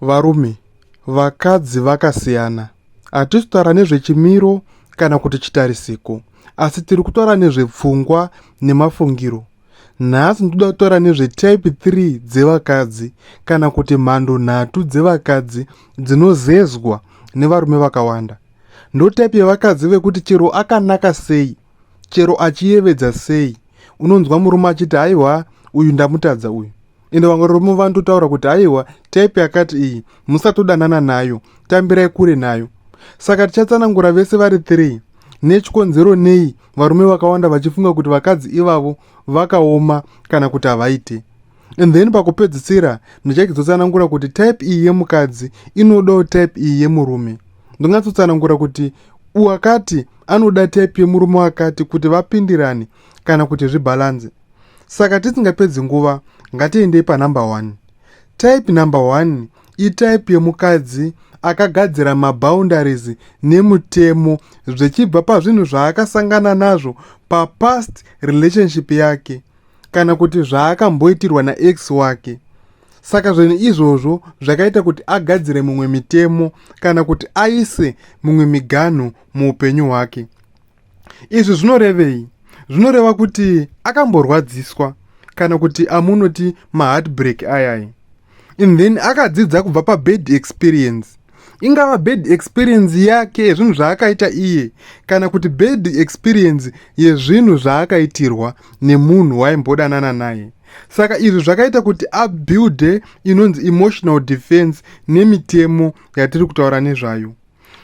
Varume, vakadzi vakasiyana. Hatisi kutaura nezvechimiro kana kuti chitarisiko, asi tiri kutaura nezvepfungwa nemafungiro. Nhasi ndinoda kutaura nezvetype 3 dzevakadzi kana kuti mhando nhatu dzevakadzi dzinozezwa nevarume vakawanda. Ndotype yevakadzi vekuti chero akanaka sei, chero achiyevedza sei, unonzwa murume achiti haiwa uyu ndamutadza uyu. Ende vamwe varume vanototaura kuti haiwa type yakati iyi musatodanana nayo, tambirai kure nayo. Saka tichatsanangura vese vari 3 nechikonzero nei varume vakawanda vachifunga kuti vakadzi ivavo vakaoma kana kuti havaite. And then pakupedzisira ndichazotsanangura kuti type iyi yemukadzi inodawo type iyi yemurume. Ndingatsotsanangura kuti wakati anoda type yemurume wakati kuti vapindirane kana kuti zvibhalanze. Saka tisingapedzi nguva, ngatiendei panumber 1. Type number 1 itype yemukadzi akagadzira maboundaries nemutemo zvichibva pazvinhu zvaakasangana nazvo papast relationship yake kana kuti zvaakamboitirwa naex wake. Saka zvinhu izvozvo zvakaita kuti agadzire mumwe mitemo kana kuti aise mumwe miganhu muupenyu hwake. Izvi zvinorevei? Zvinoreva kuti akamborwadziswa kana kuti amunoti maheartbreak ayai. And then akadzidza kubva pabad experience. Ingava bad experience yake yezvinhu zvaakaita iye kana kuti bad experience yezvinhu zvaakaitirwa nemunhu waimbodanana naye. Saka izvi zvakaita kuti abuilde inonzi emotional defense nemitemo yatiri kutaura nezvayo.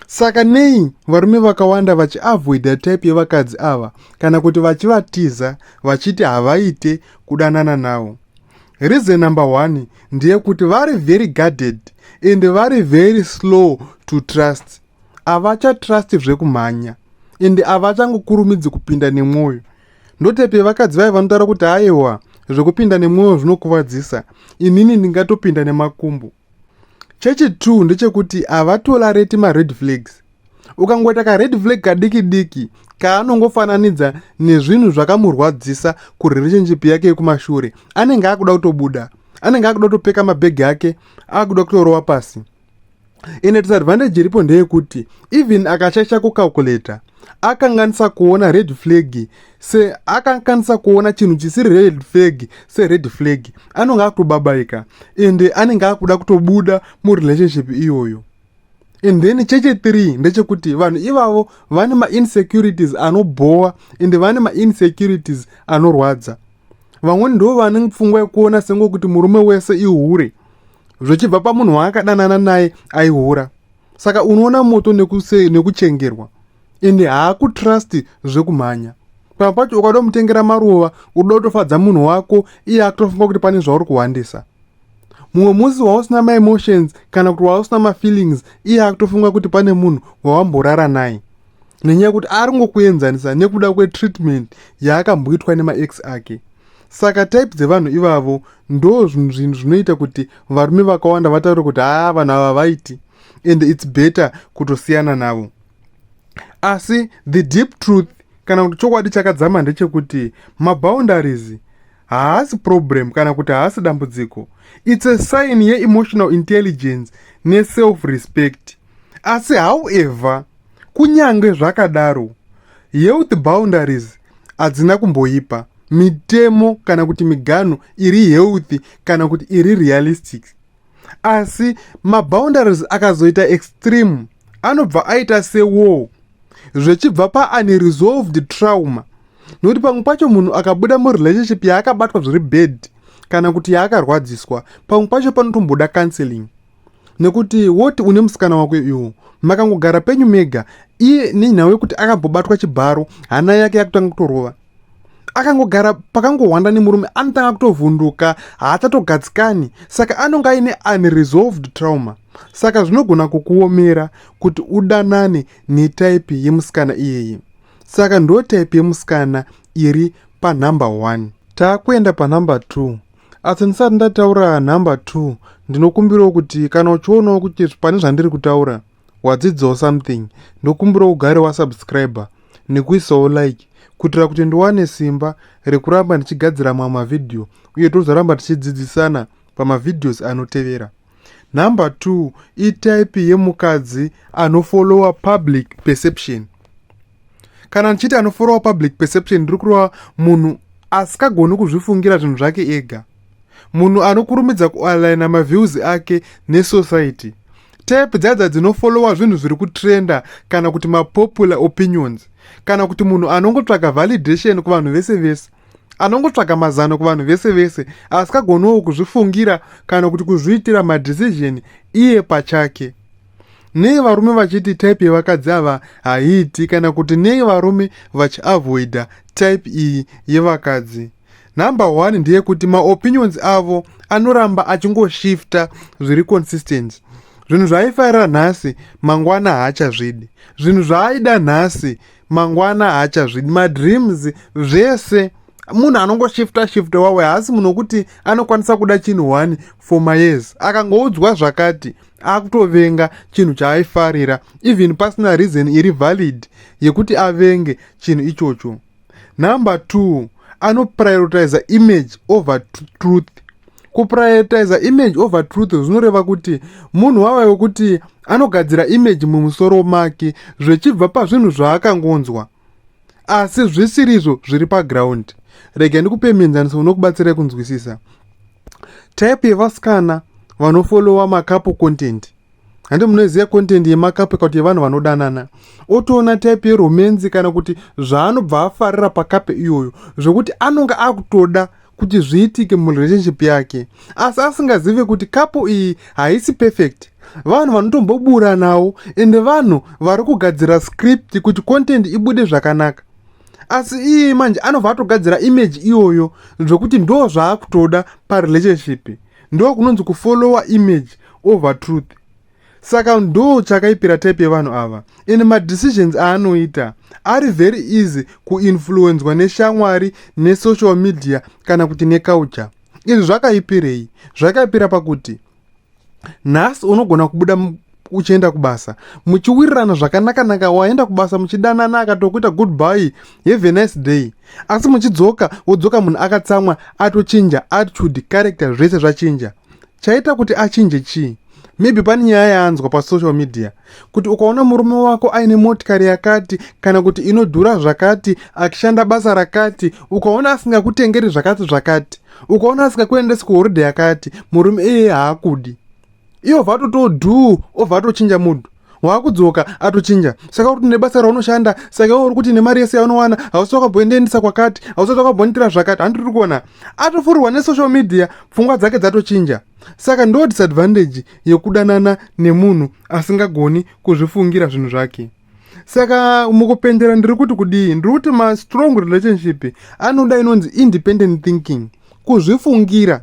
Saka nei varume vakawanda vachiavoida type yevakadzi ava kana kuti vachivatiza vachiti havaite kudanana navo? Reason number 1 ndeyekuti vari very guarded and vari very slow to trust. Havachatrust zvekumhanya and havachangokurumidzi kupinda nemwoyo. Ndotype yevakadzi vaya vanotaura kuti aiwa zvekupinda nemwoyo zvinokuvadzisa, inini ndingatopinda nemakumbo. Chechi2 ndechekuti havatolerate mared flags. Ukangoita kared flag kadiki diki kaanongofananidza nezvinhu zvakamurwadzisa kurelationship yake yekumashure, anenge akuda kutobuda, anenge akuda kutopeka mabhegi ake, akuda kutorova pasi. Ine disadvantage iripo ndeyekuti even akashaisha kucalculata, akanganisa kuona red flag se akanganisa kuona chinhu chisiri red flag sered flag, anonge akutobabaika ende anenge akuda kutobuda murelationship iyoyo. And then cheche3 ndechekuti vanhu ivavo vane mainsecurities anobhowa ende vane mainsecurities anorwadza. Vamweni ndo vane pfungwa yekuona sengokuti murume wese ihure, zvichibva pamunhu waakadanana naye aihura. Saka unoona moto nekuchengerwa ende haakutrust zvekumhanya. Pamwe pacho ukada kumutengera maruva unoda kutofadza munhu wako, iye akutofunga kuti pane zvauri kuhwandisa. Mumwe musi wausina maemotions kana kuti wausina mafeelings, iye akutofunga kuti pane munhu wawamborara naye, nenyaya yekuti ari ngokuenzanisa nekuda kwetreatment yaakamboitwa nemaex ake. Saka type dzevanhu ivavo ndo zvinhu zvinoita kuti varume vakawanda vataure kuti haa, vanhu ava vaiti and it's better kutosiyana navo. Asi the deep truth kana kuti chokwadi chakadzama ndechekuti maboundaries haasi problem kana kuti haasi dambudziko. It's a sign yeemotional intelligence neself respect. Asi however, kunyange zvakadaro, health boundaries hadzina kumboipa. Mitemo kana kuti miganhu iri healthy kana kuti iri realistic. Asi maboundaries akazoita extreme anobva aita sewar, zvichibva paunresolved trauma. Nokuti pamwe pacho munhu akabuda murelationship yaakabatwa zviri bad kana kuti yaakarwadziswa, pamwe pacho panotomboda counseling. Nekuti woti une musikana wako iwo makangogara penyu mega, iye nenhau yekuti akambobatwa chibharo, hana yake yakutanga kutorova. Akangogara pakangohwanda nemurume anotanga kutovhunduka, haachatogadzikani. Saka anonge aine unresolved trauma. Saka zvinogona kukuomera kuti udanane netype yemusikana iyeye. Saka ndo type yemusikana iri panumber 1. Taakuenda panumber 2. Asi ndisati ndataura number 2, ndinokumbirawo kuti kana uchionawo kuti pane zvandiri kutaura wadzidzawo something, ndokumbirawo ugare wasubscribe nekuisawo like kuitira kuti ndiwane simba rekuramba ndichigadzira mamwe mavhidhiyo uye tozoramba tichidzidzisana pamavideos anotevera. Number 2 itype yemukadzi anofollowa public perception. Kana ndichiti anofollowa public perception, ndiri kureva munhu asikagoni kuzvifungira zvinhu zvake ega, munhu anokurumidza kualigna maviews ake nesociety. Type dzadza dzinofollowa zvinhu zviri kutrenda kana kuti mapopular opinions, kana kuti munhu anongotsvaga validation kuvanhu vese vese, anongotsvaga mazano kuvanhu vese vese, asikagoniwo kuzvifungira kana kuti kuzviitira madecision iye pachake. Nei varume vachiti type yevakadzi ava haiiti, kana kuti nei varume vachiavoida type iyi yevakadzi? Number 1 ndeyekuti maopinions avo anoramba achingoshifta zviri consistent. Zvinhu zvaaifarira nhasi, mangwana haachazvidi. Zvinhu zvaaida nhasi, mangwana haachazvidi. Madreams, zvese, munhu anongoshifta shifta wawe. Haasi munhu wekuti anokwanisa kuda chinhu one for mayears. Akangoudzwa zvakati, akutovenga chinhu chaaifarira, even pasina reason iri valid yekuti avenge chinhu ichocho. Number 2, anoprioritiza image over truth. Kuprioritiza image over truth zvinoreva kuti munhu wava wekuti anogadzira image mumusoro make zvichibva pazvinhu zvaakangonzwa, asi zvisirizvo zviri paground. Rega ndikupe muenzaniso unokubatsirai kunzwisisa. Type yevasikana vanofollowa macouple content, handi munoziva content yemacouple kana kuti yevanhu vanodanana, otoona type yeromance kana kuti zvaanobva afarira pacouple iyoyo, zvokuti anonga akutoda kuti zviitike murelationship yake, asi asingazive kuti couple iyi haisi perfect. Vanhu vanotombobura nawo, ende vanhu vari kugadzira script kuti content ibude zvakanaka, asi iye manje anobva atogadzira image iyoyo zvokuti ndo zvaakutoda parelationship. Ndo kunonzi kufollowa image over truth. Saka ndo chakaipira type yevanhu ava. Ende madecisions aanoita ari very easy kuinfluenzwa neshamwari, nesocial media kana kuti neculture. Izvi zvakaipirei? Zvakaipira pakuti nhasi unogona kubuda uchienda kubasa muchiwirirana zvakanaka-naka, waenda kubasa muchidanana, akatokuita goodbye, have a nice day, asi muchidzoka, wodzoka munhu akatsamwa, atochinja attitude, character, zvese zvachinja. Chaita kuti achinje chii? Maybe pane nyaya yaanzwa pasocial media kuti ukaona murume wako aine motikari yakati kana kuti inodhura zvakati, achishanda basa rakati, ukaona asingakutengeri zvakati zvakati, ukaona asingakuendesi kuholiday yakati, murume iyeye haakudi. Iye obva atotodhuu, obva atochinja mudhu, waakudzoka atochinja. Saka uri kuti nebasa raunoshanda, saka iwe uri kuti nemari yese yaunowana hausati wakambondiendesa kwakati, hausati wakambondiitira zvakati. Handiri kuona atofurirwa nesocial media, pfungwa dzake dzatochinja. Saka ndo disadvantage yekudanana nemunhu asingagoni kuzvifungira zvinhu zvake. Saka mukupendera ndiri kuti kudii? Ndiri kuti mastrong relationship anoda inonzi independent thinking, kuzvifungira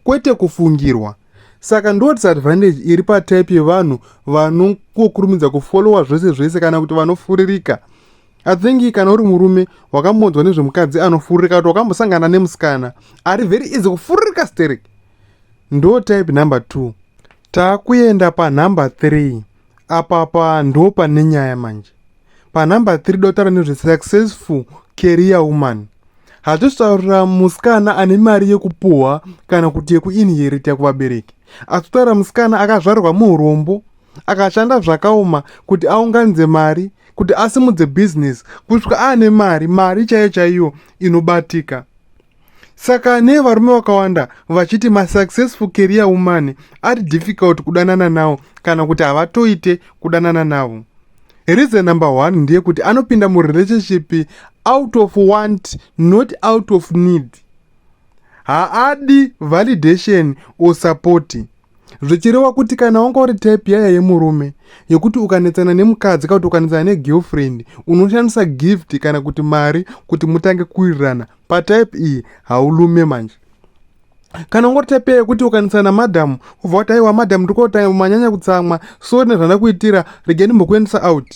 kwete kufungirwa. Saka ndo disadvantage iri patype yevanhu vanokurumidza kufollowa zvese zvese kana kuti vanofuririka. I think kana uri murume wakambonzwa nezvemukadzi anofuririka, kuti wakambosangana nemusikana ari very easy kufuririka sterek, ndo type number 2. Taakuenda panumber 3. Apapa ndo pane nyaya manje. Panumber 3 dotaura nezvesuccessful career woman. Hatisi musikana ane mari yekupuhwa kana kuti yekuinherita kuvabereki, asi totaura musikana akazvarwa muurombo, akashanda zvakaoma kuti aunganidze mari, kuti asimudze bhizinesi kusvika aane mari, mari chaiyo chaiyo inobatika. Saka nei varume vakawanda vachiti masuccessful career woman ari difficult kudanana nawo, kana kuti havatoite kudanana navo? Reason number one ndeyekuti anopinda murelationship out of want, not out of need. Haadi validation or support, zvichireva kuti kana wanga uri type yaya yemurume yekuti ukanetsana nemukadzi kana kuti ukanetsana negirlfriend unoshandisa gift kana kuti mari kuti mutange kuwirirana, patype iyi haulume manje. Kana ungori type yekuti ukanetsana namadhamu ubva kuti, "Aiwa madhamu, ndikota manyanya kutsamwa, sorry nezvandakuitira, regai ndimbokuendesa out,"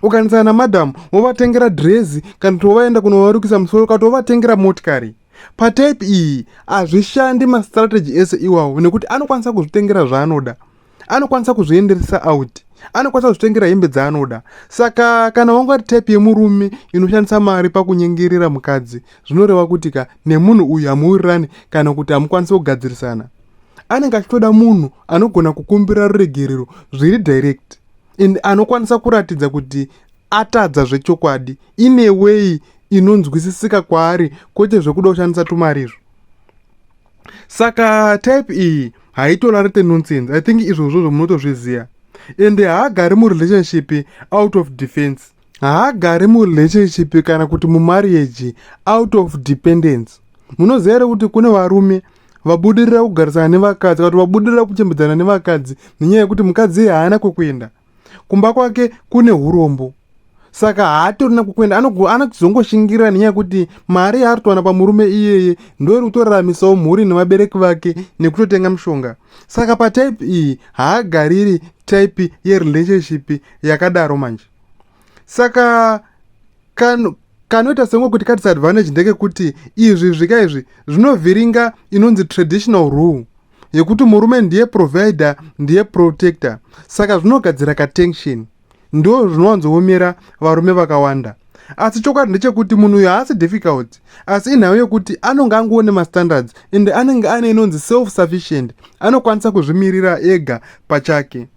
ukanetsana namadhamu wovatengera dhirezi kana kuti wovaenda kunovarukisa musoro kana kuti wovatengera motikari, patype iyi hazvishandi mastrategy ese iwawo, nekuti anokwanisa kuzvitengera zvaanoda, anokwanisa kuzvienderesa out, anokwanisa kuzvitengera hembe dzaanoda. Saka kana wanga uri type yemurume inoshandisa mari pakunyengerera mukadzi, zvinoreva kuti ka nemunhu uyu hamuwirirani kana kuti hamukwanisi kugadzirisana. Anenge achitoda munhu anogona kukumbira ruregerero zviri direct and anokwanisa kuratidza kuti atadza zvechokwadi in a way inonzwisisika kwaari, kwete zvekuda kushandisa tumari izvo. Saka type iyi haitolerate nonsense. I think izvozvo zvomunotozviziva. Ende haagari murelationship out of defense, haagari murelationship kana kuti mumarriage out of dependence. Munoziva here kuti kune varume vabudirira kugarisana nevakadzi kana kuti vabudirira kuchembedzana nevakadzi nenyaya yekuti mukadzi iye haana kwekuenda, kumba kwake kune urombo, saka haatorina kwekuenda, anozongoshingirira nenyaya yekuti mari yaari kutowana pamurume iyeye ndoiri kutoraramisawo mhuri nevabereki vake nekutotenga mishonga. Saka patype iyi haagariri type yerelationship yakadaro manje. Saka kanoita semwe kuti kadisadvantage ndekekuti izvi zvika izvi zvinovhiringa inonzi traditional rule yekuti murume ndiye provider, ndiye protector. Saka zvinogadzira katension, ndo zvinowanzoomera varume vakawanda. Asi chokwadi ndechekuti munhu uyu haasi difficult, asi inhau yekuti anonge angoone mastandards ende anenge ane inonzi self sufficient, anokwanisa kuzvimirira ega pachake.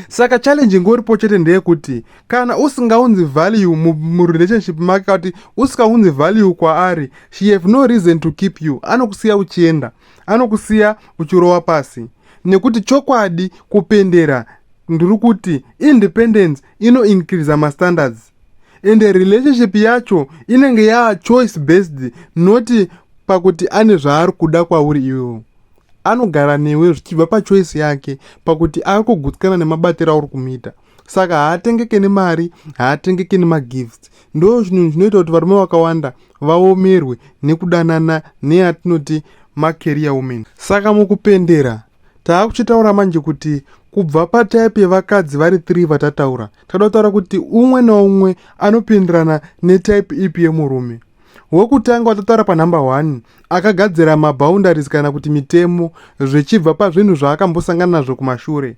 Saka challenge ingoripo chete ndeyekuti kana usingaunzi value murelationship make, kuti usikaunzi value kwaari, she have no reason to keep you. Anokusiya uchienda, anokusiya uchirova pasi, nekuti chokwadi kupendera ndiri kuti independence inoincreasa mastandards, ende relationship yacho inenge yaa choice based, not pakuti ane zvaari kuda kwauri iwewo. Anogara newe zvichibva pachoice yake, pakuti ari kugutsikana nemabatiro auri kumuita. Saka haatengeke nemari, haatengeke nemagifts. Ndo chinhu chinoita kuti varume vakawanda vaomerwe nekudanana neyatinoti macareer women. Saka mukupendera taakuchitaura manje kuti kubva patype yevakadzi vari 3 vatataura, tada kutaura kuti umwe naumwe anopindirana netype ipi yemurume. Wekutanga watataura panhamba 1 akagadzira maboundaries kana kuti mitemo zvichibva pazvinhu zvaakambosangana nazvo kumashure,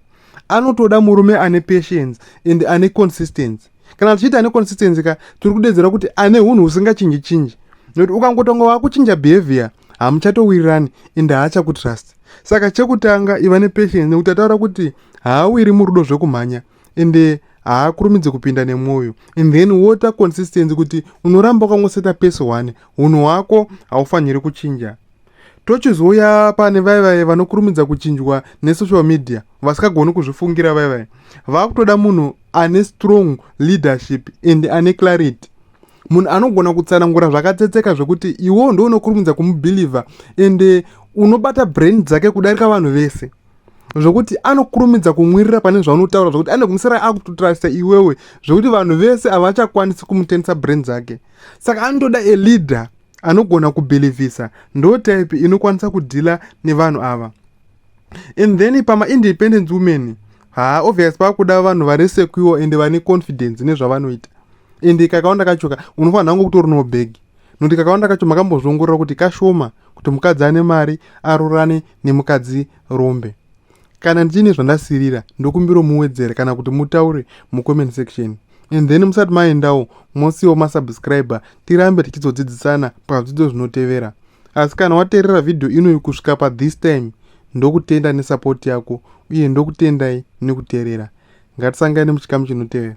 anotoda murume ane patience and ane consistency. Kana tichiiti ane consistency ka, tiri kudedzera kuti ane unhu husingachinji chinji, nekuti ukangotonga wakuchinja behavior hamuchatowirirani ende haachakutrust. Saka chekutanga, iva nepatience, nekuti ataura kuti haawiri murudo zvekumhanya ende haakurumidzi kupinda nemwoyo. And then wota consistency, kuti unoramba wakangoseta pace one, unhu hwako haufaniri kuchinja. Tochizouya pane vai vai vanokurumidza kuchinjwa nesocial media, vasikagoni kuzvifungira. Vai vai vakutoda munhu ane strong leadership and ane clarity, munhu anogona kutsanangura zvakatsetseka zvekuti iwewo ndo unokurumidza kumubhilivha ende unobata brain dzake kudarika vanhu vese, zvokuti anokurumidza kumwirira pane zvaunotaura, zvokuti anogumisira akutotrasta iwewe, zvokuti vanhu vese havachakwanisi kumutendesa brain dzake. Saka anotoda a leader anogona kubhilivhisa. Ndo type inokwanisa kudhila nevanhu ava. And then pamaindependence women, haa, obvious pakuda vanhu vari secure ende vane confidence nezvavanoita. Ende kakawanda kacho unofanira kunge kutori nobhegi, nokuti kakawanda kacho makambozviongorora kuti kashoma kuti mukadzi ane mari arorane nemukadzi rombe. Kana ndichine zvandasirira, ndokumbiro muwedzere kana kuti mutaure mucomment section. And then musati maendawo, mosiwo masubscriber, tirambe tichizodzidzisana pazvidzidzo zvinotevera. Asi kana wateerera vhidhiyo inoyi kusvika pathis time, ndokutenda nesupport yako uye ndokutendai nekuteerera. Ngatisangane muchikamu chinotevera.